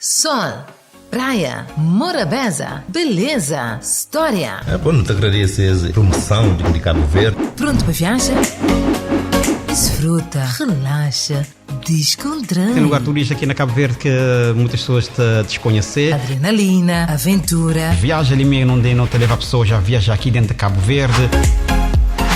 Sol, praia, morabeza, beleza, stória. É bom, te agradeço essa promoção de Cabo Verde. Pronto para viajar? Desfruta, relaxa, descontrai. Tem lugar turista aqui na Cabo Verde que muitas pessoas te desconhecem. Adrenalina, aventura. Viaja ali mesmo, não, não te leva pessoas a viajar aqui dentro de Cabo Verde.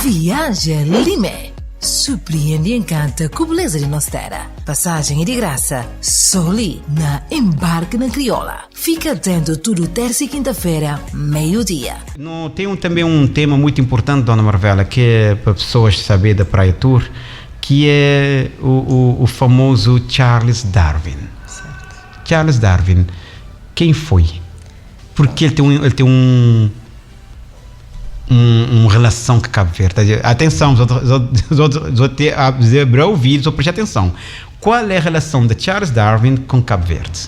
Viaja Limé. Surpreende e encanta com beleza de nossa terra. Passagem é de graça. Só ali na Embarque na Crioula. Fica atento tudo terça e quinta-feira, meio-dia. Não, tem também um tema muito importante, Dona Marvela, que é para pessoas saber da Praia Tour, que é o famoso Charles Darwin. Certo. Charles Darwin, quem foi? Porque ele tem um relação com Cabo Verde. Atenção, os outros abrir ouvidos ou prestar atenção. Qual é a relação de Charles Darwin com Cabo Verde?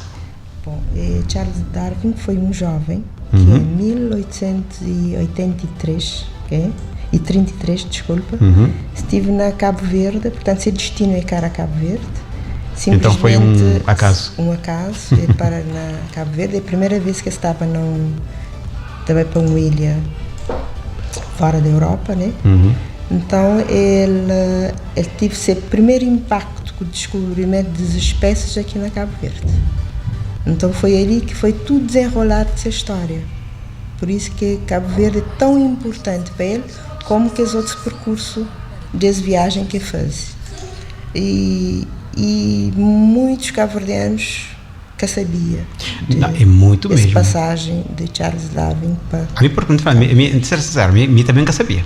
Bom, Charles Darwin foi um jovem que em 1883, ok? E 33, desculpa, estive na Cabo Verde, portanto, seu destino é cara a Cabo Verde. Então foi um Simplesmente acaso. Um acaso, é para na Cabo Verde, é a primeira vez que estava num, também para uma ilha fora da Europa, né? Então ele teve seu primeiro impacto com o descobrimento das espécies aqui na Cabo Verde. Então foi ali que foi tudo desenrolar dessa história. Por isso que Cabo Verde é tão importante para ele, como que os outros percursos dessa viagem que fez. E muitos cabo-verdianos que sabia de, Não, é muito dessa mesmo. Passagem de Charles Darwin para A mim, por me, ser sincero, me também nunca sabia.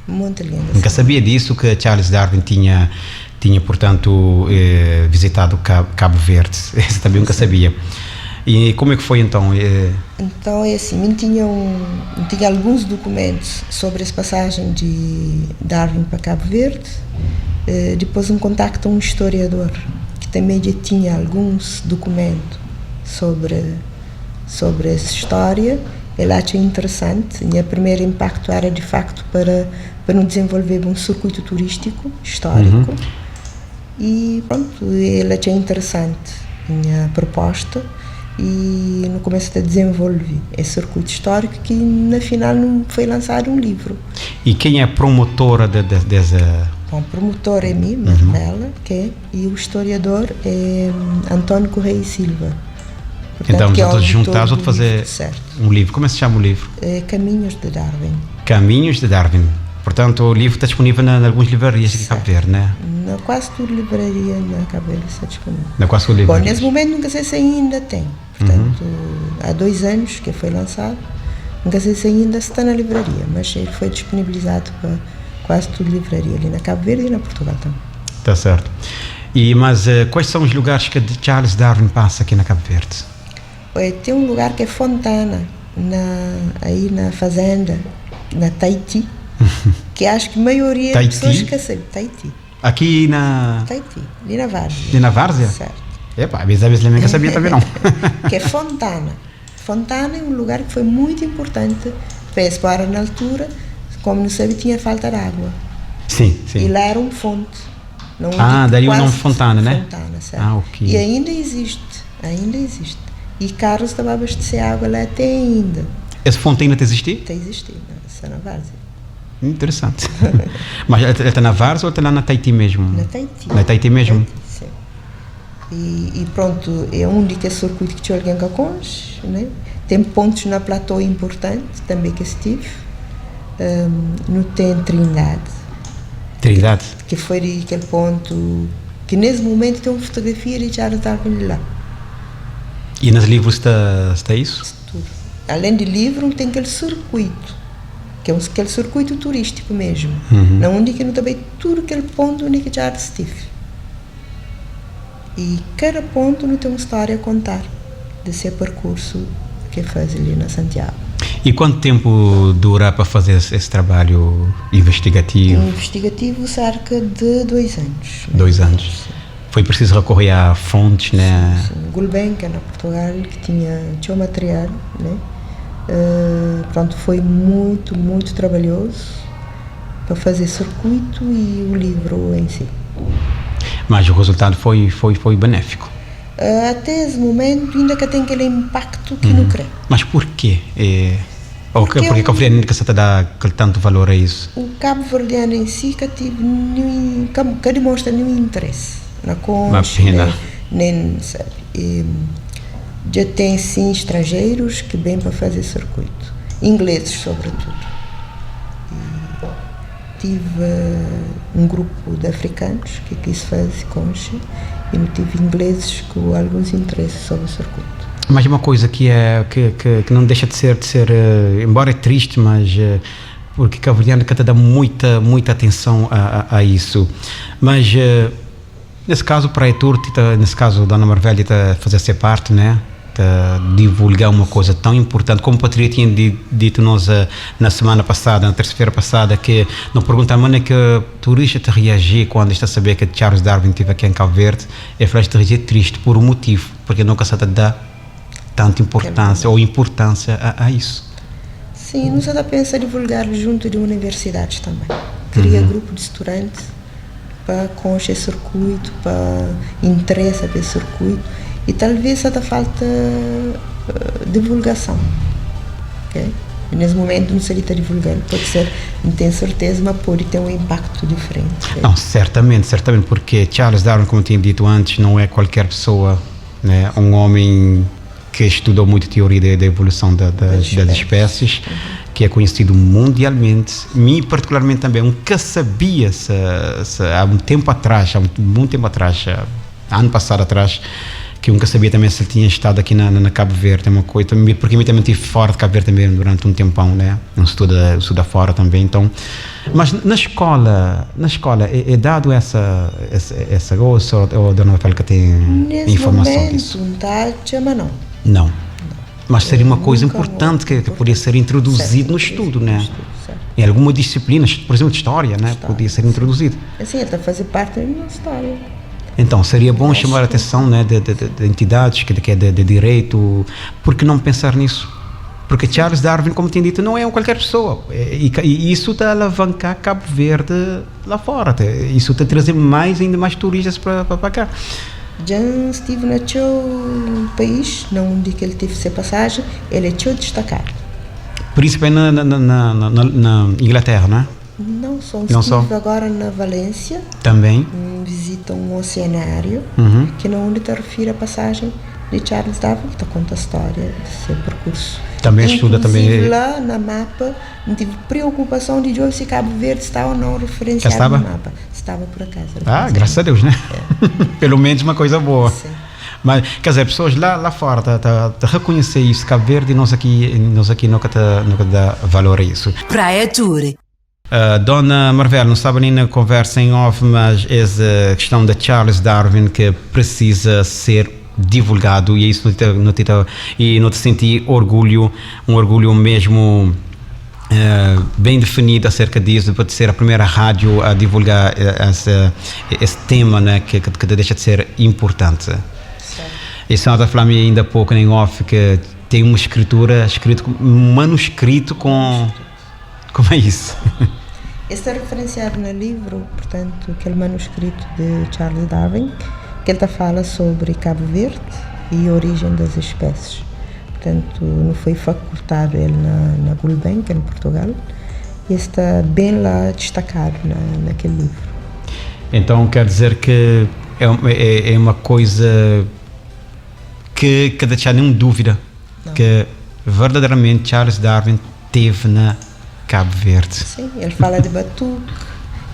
Muito linda. Nunca sabia disso, que Charles Darwin tinha portanto, visitado Cabo Verde. Esse também nunca sabia. E como é que foi então? Então é assim, eu tinha alguns documentos sobre essa passagem de Darwin para Cabo Verde. Depois um contacto um historiador que também já tinha alguns documentos sobre essa história. Ele acha interessante. E o primeiro impacto era de facto para não desenvolver um circuito turístico histórico. E pronto, ele achou interessante a minha proposta e no começo a desenvolver esse circuito histórico que na final não foi lançado um livro. E quem é a promotora dessa? Bom, o promotor é mim, Marvela, que é, e o historiador é António Correia e Silva. Portanto, Então, que é o os outros autor juntados do vão fazer livro, certo. um livro. Como é que se chama o livro? É Caminhos de Darwin. Caminhos de Darwin. Portanto, o livro está disponível em algumas livrarias aqui em Cabo Verde, né? Na quase toda livraria na Cabo Verde está disponível. Na quase toda Bom, livraria. nesse momento nunca sei se ainda tem. Portanto, há 2 anos que foi lançado, nunca sei se ainda está na livraria, mas ele foi disponibilizado para quase toda livraria ali na Cabo Verde e na Portugal também. Tá certo. E, mas quais são os lugares que Charles Darwin passa aqui na Cabo Verde? Tem um lugar que é Fontana, aí na fazenda, na Tahiti, que acho que a maioria das Tahiti? pessoas que sabe. Tahiti. Aqui na. Tahiti, ali na Várzea. Ali na Várzea? Certo. Epa, a vezes nunca sabia também não. Que é Fontana. Fontana é um lugar que foi muito importante para explorar na altura, como não sabe, tinha falta de água. E lá era um fonte. Não Ah, digo daí o quase nome Fontana, né? Fontana, certo. Ah, ok. E ainda existe, ainda existe. E carros estavam a abastecer água lá até ainda. Essa fonte ainda tem existir? Até existir, essa na Várzea. Interessante. Mas ela está na Várzea ou está lá na Tahiti mesmo? Na Tahiti. Na Tahiti mesmo? Tahiti, sim. E pronto, é um de que é circuito que tinha alguém que conhece, né? Tem pontos na platô importante também que estive. No tem Trindade, Trindade. Que foi aquele ponto que nesse momento tem uma fotografia de Charles Darwin lá. E nos livros está isso? Tudo. Além de livro, tem aquele circuito, que é aquele circuito turístico mesmo. Na onde que não também tudo aquele ponto onde que Charles esteve. E cada ponto não tem uma história a contar desse percurso que faz ali na Santiago. E quanto tempo dura para fazer esse trabalho investigativo? Investigativo, cerca de 2 anos. 2 anos. Foi preciso recorrer a fontes, né? Sim. Gulbenkian, na Portugal, que tinha o material, né? Pronto, foi muito, muito trabalhoso para fazer circuito e o livro em si. Mas o resultado foi benéfico. Até es momentu inda ka ten kel inpaktu ki nu kre. Mas porquê? É, ou Porque porque Cabo Verdiano ka sa ta da kel tantu valor a isso? O cabo-verdiano em si ka tive nenhum, ka, ka demonstra nenhum interesse na Uma conche, pena. nem, nem sabe. E dja ten sim estrangeiros que bem pa faze circuito, ingleses sobretudo. E tive um grupo de africanos que quis faze conche e nu tive ingleses ku alguns interesses sobre circuito. Mas uma coisa que é que, que, que não deixa de ser de ser embora é triste, mas porque Cabo Verdeano que te dá muita muita atenção a, a, a isso. Mas nesse caso para Tour, nesse caso Dona Marvelli está fazer essa parte, né? Tá divulgar uma coisa tão importante como o Patrícia tinha dito nós na semana passada, na terça-feira passada, que não perguntava é que turista te reagir quando está a saber que Charles Darwin esteve aqui em Cabo Verde, é falar te reagir triste por um motivo, porque nunca se dá tanta importância ou importância a isso. Sim, nós ainda pensa divulgar junto de universidades também. Cria grupo de estudantes para conhecer circuito, para interesse pelo circuito e talvez até falta divulgação. Ok? E nesse momento não seria divulgando, pode ser, não tenho certeza, mas pode ter um impacto diferente. Ok? Não, certamente, certamente, porque Charles Darwin, como tinha dito antes, não é qualquer pessoa, né? Um homem que estudou muito teoria da evolução das, das espécies, que é conhecido mundialmente. Mim, particularmente também, nunca sabia se há um tempo atrás, há muito tempo atrás, ano passado atrás, que eu nunca sabia também se ele tinha estado aqui na Cabo Verde, é uma coisa, porque eu também estive fora de Cabo Verde também durante um tempão, né? Um estuda fora também, então. Mas na escola é dado essa ou a Dona Rafael que tem Nesse informação momento, disso? não está chama não. Não. Mas seria uma coisa Nunca importante que poderia ser introduzido no estudo, no né? estudo, certo. Em alguma disciplina, por exemplo, de história, né? História, Podia ser introduzido. Assim, ele está a fazer parte da minha história. Então, seria bom chamar a atenção, né, de entidades que é de direito, por que não pensar nisso? Porque Charles Darwin, como tinha dito, não é qualquer pessoa. E isso está a alavancar Cabo Verde lá fora. Isso está a trazer mais, ainda mais turistas para cá. Já estive no seu país, não onde que ele teve sua passagem, ele é teu destacado. Principalmente na Inglaterra, não é? Não só, Não estive só. agora na Valência, Também. Visita um oceanário, que não onde te refere a passagem de Charles Darwin, que te conta a história do seu percurso. Também estuda Inclusive, também- lá na mapa, não tive preocupação de ver se Cabo Verde está ou não referenciado estava? no mapa. Estava por acaso. Ah, referenciado. graças a Deus, né? Pelo menos uma coisa boa. Sim. Mas, quer dizer, pessoas lá fora tá, tá, tá reconhecer isso, Cabo Verde, e nós aqui nunca dá valor a isso. Praia Tour. Dona Marvel, não estava nem na conversa em off, mas essa questão da Charles Darwin que precisa ser divulgado e isso não te, e não te senti orgulho, um orgulho mesmo bem definido acerca disso, pode ser a primeira rádio a divulgar esse tema, né, que deixa de ser importante. Certo. E a senhora está a falar-me ainda há pouco em off que tem uma escritura, escrito, um manuscrito com... Como é isso? Está referenciado no livro, portanto, aquele manuscrito de Charles Darwin, que ele tá fala sobre Cabo Verde e a origem das espécies. Portanto, não foi facultado ele na Gulbenkian, em Portugal, e está bem lá destacado naquele livro. Então quer dizer que é uma coisa que deixa nenhuma dúvida Não. que verdadeiramente Charles Darwin teve na Cabo Verde. Sim, ele fala de batuque,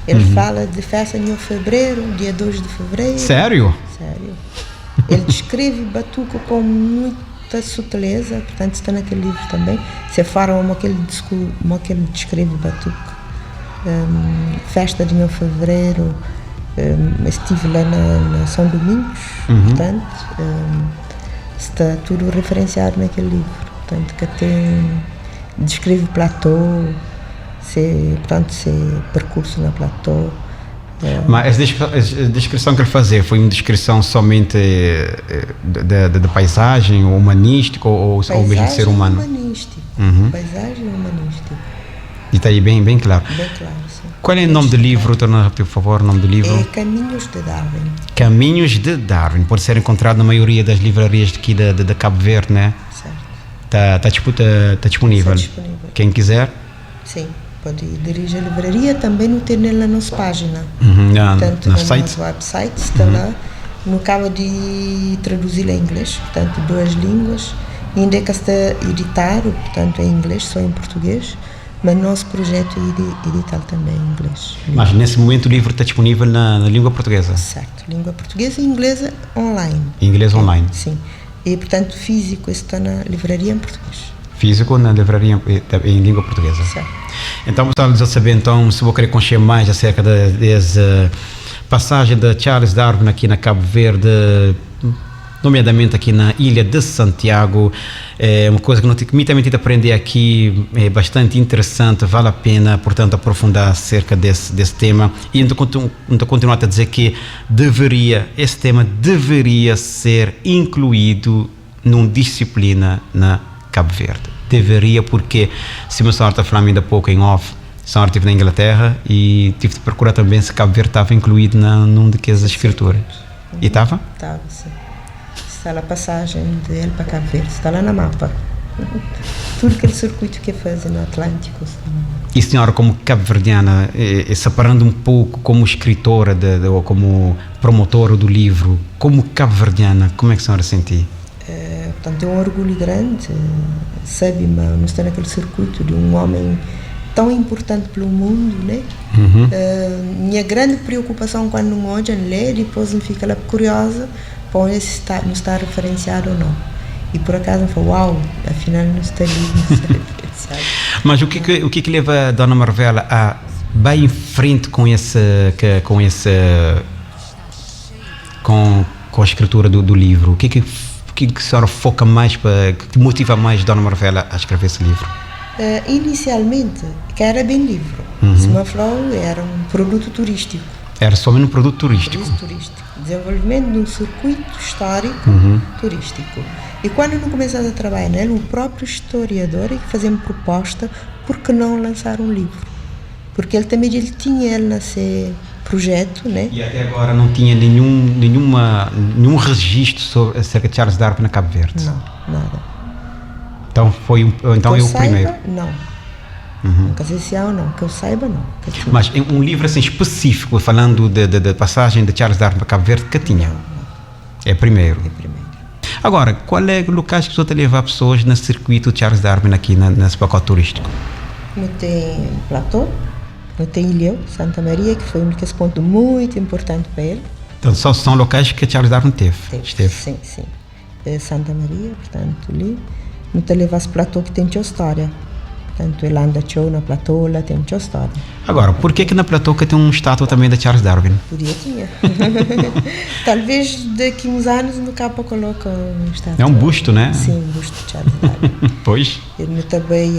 ele fala de festa em fevereiro, dia 2 de fevereiro. Sério? Sério. Ele descreve batuque com muita sutileza, portanto está naquele livro também. Se a forma como que ele, como que ele descreve batuque. Festa de meu fevereiro, estive lá na São Domingos, portanto, está tudo referenciado naquele livro. Portanto, que tem, descreve platô, se, portanto, se percurso na platô. Mas essa descrição que ele fazia foi uma descrição somente da paisagem, ou humanística, ou mesmo de ser Paisagem humano? humanístico. Paisagem humanística. E está aí bem, bem claro. Bem claro, sim. Qual é o nome do livro? Torna a repetir, por favor, o nome do livro. É Caminhos de Darwin. Caminhos de Darwin. Pode ser encontrado na maioria das livrarias daqui de Cabo Verde, né? Certo. Está tá, tá disponível. Está disponível. Quem quiser. Sim, pode dirigir a livraria. Também no tem na nossa página. Uhum, na, Portanto, no no site. nosso website está lá. No acaba de traduzir em inglês, portanto, duas línguas. Ainda é que está editado, portanto, em inglês, só em português. Mas nosso projeto é editar também em inglês. Mas nesse momento o livro está disponível na língua portuguesa. Certo, língua portuguesa e inglesa online. Inglês online. Sim. E, portanto, físico está na livraria em português. Físico na livraria em língua portuguesa. Certo. Então, pessoal, já saber então, se vou querer conhecer mais acerca dessa passagem de Charles Darwin aqui na Cabo Verde, nomeadamente aqui na Ilha de Santiago, é uma coisa que não que também tive de aprender aqui, é bastante interessante, vale a pena, portanto, aprofundar acerca desse tema. E então, então continuar a dizer que deveria, esse tema deveria ser incluído numa disciplina na Cabo Verde. Deveria, porque se a senhora está falando ainda pouco em off, a senhora estive na Inglaterra e tive de procurar também se Cabo Verde estava incluído num daqueles escrituras. E estava? Estava, sim. Está lá a passagem dele para Cabo Verde, está lá na mapa. Tudo aquele circuito que faz no Atlântico. Está lá. E senhora, como cabo-verdiana, separando um pouco como escritora ou como promotora do livro, como cabo-verdiana, como é que a senhora sentiu? Portanto, é um orgulho grande, sabe, mas não está naquele circuito de um homem tão importante pelo mundo, né? Minha grande preocupação quando não olha, lê, depois não fica lá curiosa para onde se está, não está referenciado ou não. E por acaso falou, uau, afinal não está ali, não está referenciado. Mas o que que leva a Dona Marvela a bem em frente com esse que, com esse com a escritura do livro? O que que a senhora foca mais para que motiva mais Dona Marvela a escrever esse livro? Inicialmente, que era bem livro. Se falou, era um produto turístico. Era somente um produto turístico. Produto turístico. Desenvolvimento de um circuito histórico turístico. E quando não começamos a trabalhar nele, o próprio historiador é que fazia uma proposta por que não lançar um livro? Porque ele também ele tinha ele nesse projeto, né? E até agora não tinha nenhum registro sobre acerca de Charles Darwin na Cabo Verde. Não, nada. Então foi um, então Que é eu o saiba, primeiro. Não. Nunca sei se há ou não. Que eu saiba, não. Que tinha. Mas em um livro assim específico falando da passagem de Charles Darwin para Cabo Verde que tinha. É primeiro. É primeiro. Agora, qual é o local que pessoa te levar pessoas no circuito Charles Darwin aqui nesse pacote turístico? Não tem Platô, não tem Ilhéu, Santa Maria, que foi um daqueles pontos muito importante para ele. Então, só são locais que Charles Darwin teve. Teve, Esteve. Sim. É Santa Maria, portanto, ali. Não te levas Platô que tem sua história. Portanto, ele anda tchau na Platô, lá tem sua história. Agora, por que que na Platô que tem uma estátua também da Charles Darwin? Podia tinha. Talvez daqui uns anos no capa coloca um estátua. É um busto, né? Sim, um busto de Charles Darwin. Pois. Ele também,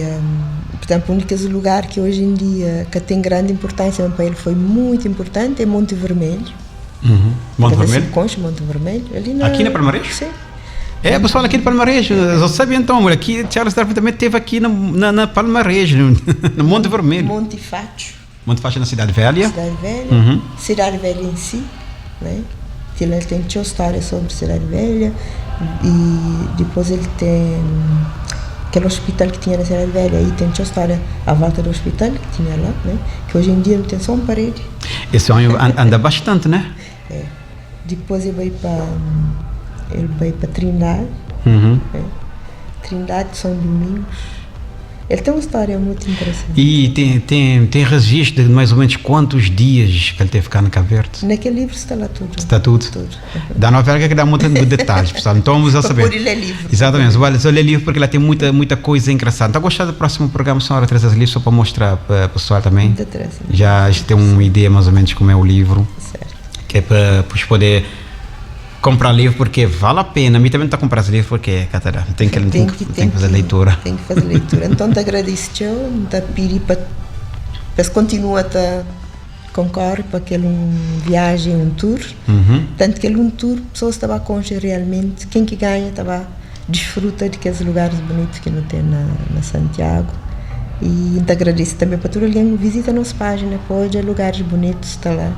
portanto, o único lugar que hoje em dia que tem grande importância, mas para ele foi muito importante, é Monte Vermelho. Monte Talvez Vermelho? se conhece Monte Vermelho. Ali na, Aqui na Palmarejo? Sim. É, pessoal aqui de Palmarejo, eu sabia então, aqui Charles Darwin também esteve aqui na Palmarejo, no Monte Vermelho. Monte Facho, Monte Facho na Cidade Velha. Cidade Velha. Cidade Velha em si, né? Ele tem sua história sobre Cidade Velha e depois ele tem aquele hospital que tinha na Cidade Velha, aí tem sua história à volta do hospital que tinha lá, né? Que hoje em dia não tem só uma parede. Esse homem anda bastante, né? É. Depois ele veio para Trindade, né? Trindade, São Domingos. Ele tem uma história muito interessante. E tem registro de mais ou menos quantos dias que ele teve cá no Cabo Verde? Naquele livro está lá tudo. Está tudo? Tudo. Da novela que dá muitos detalhes, pessoal. Então vamos a Para saber. pôr ele ler livro. Exatamente, vale só ler livro porque ela tem muita, muita coisa engraçada. Então gostar do próximo programa, a senhora traz esse livro só para mostrar para o pessoal também. Muito interessante. Já a gente tem uma ideia mais ou menos como é o livro. Certo. Que é para poder comprar livro porque vale a pena. A mim também está a comprar esse livro porque, Catarina, tem que fazer leitura. Tem que fazer leitura. Então te agradeço, tchau, te pedir para para continua a concorre para aquele um viagem, um tour. Tanto que ele um tour, pessoas estava a conhecer realmente quem que ganha estava desfruta daqueles lugares bonitos que não tem na Santiago. I N ta agradese tanbe pa tudu algen vizita nos pájina pa odja lugaris bunitu sta la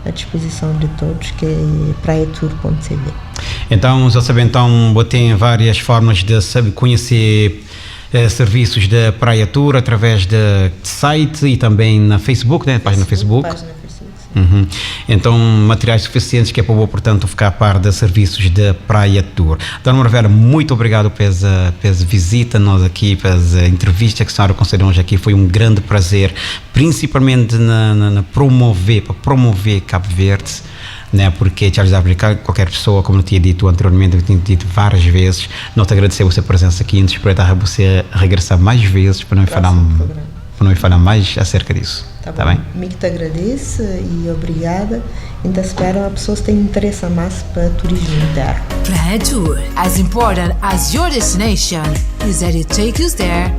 a dispozison di todos ki é praiatour.cv. Então, já sabe, então, bo tem várias formas de sabe, conhecer serviços da Praia Tour através de site e também na Facebook, né? Página Facebook. Página Facebook, sim. Então, materiais suficientes que é para o, portanto, ficar a par de serviços da Praia Tour. Dona Marvela, muito obrigado pela visita nós aqui, pela entrevista que a senhora concedeu hoje aqui. Foi um grande prazer, principalmente na promover, para promover Cabo Verde, né? Porque Charles Darwin, qualquer pessoa, como eu tinha dito anteriormente, eu tinha dito várias vezes, nós te agradecemos a sua presença aqui, nos esperar você regressar mais vezes para não falar mais acerca disso. Tá, tá bom. Bem? Mi que te agradeço e obrigada. Ainda espero a pessoas que têm interesse a mais para turismo interno. Praia Tour, as important as your destination is that it takes you there.